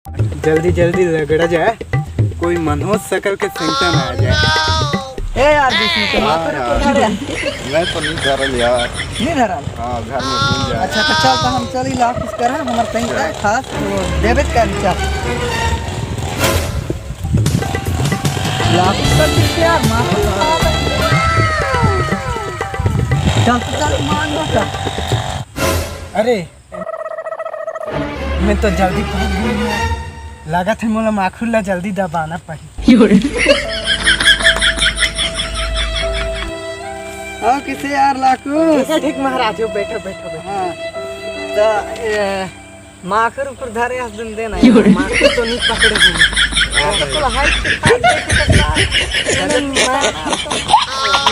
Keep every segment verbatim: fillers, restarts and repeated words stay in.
जल्दी जल्दी लगड़ा जाए, कोई मनोज सकल के संकट में आ जाए। ए यार, विष्णु के माथा में हाँ। मैं तो नहीं धरल यार। नहीं धरल? हाँ, घर में भूल जाए। अच्छा, तो चल, तो हम चल ही लाख कुछ करा, हमारे संग का खास तो देवे कर चल। लाख कुछ कर दीजिए यार, माफ कर। चल, तो चल, मान लो, चल। अरे, मैं तो जल्दी पहुंच गई हूँ। लागत है मोला माखुर ला जल्दी दबाना पड़ी। हाँ, किसे यार लाखू? ठीक है, ठीक महाराज हो, बैठो, बैठो, बैठो। हाँ। तो, ए, माखुर ऊपर धरे हस दिन देना यार, माखुर तो नहीं पकड़े हूँ। तो हाइट के फाइट देखे तो का? मैं,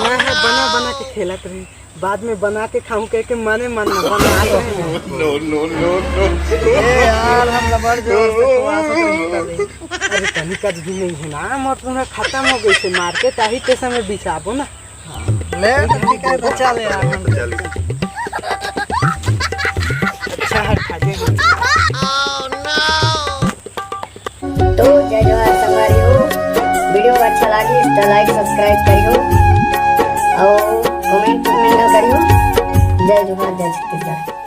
मैं है बना बना के खेलत रही। बाद में बना के खाऊं कह के मने मन में बना ले। No, no, no, no। ए यार, हम लबर जो से खवा सकते हैं। अरे, तनी कद भी नहीं है ना, मोर पूरा खत्म हो गई से मार्केट, आही ते समय बिछाबो ना। ले, तो ठीक है, तो चल यार, हम चल। अच्छा है, खा जाएंगे। तो जय जोहार संगवारी हो, वीडियो अच्छा लागिस तो लाइक सब्सक्राइब करियो और कमेंट में ना करियो। जय जोहार, जय छत्तीसगढ़।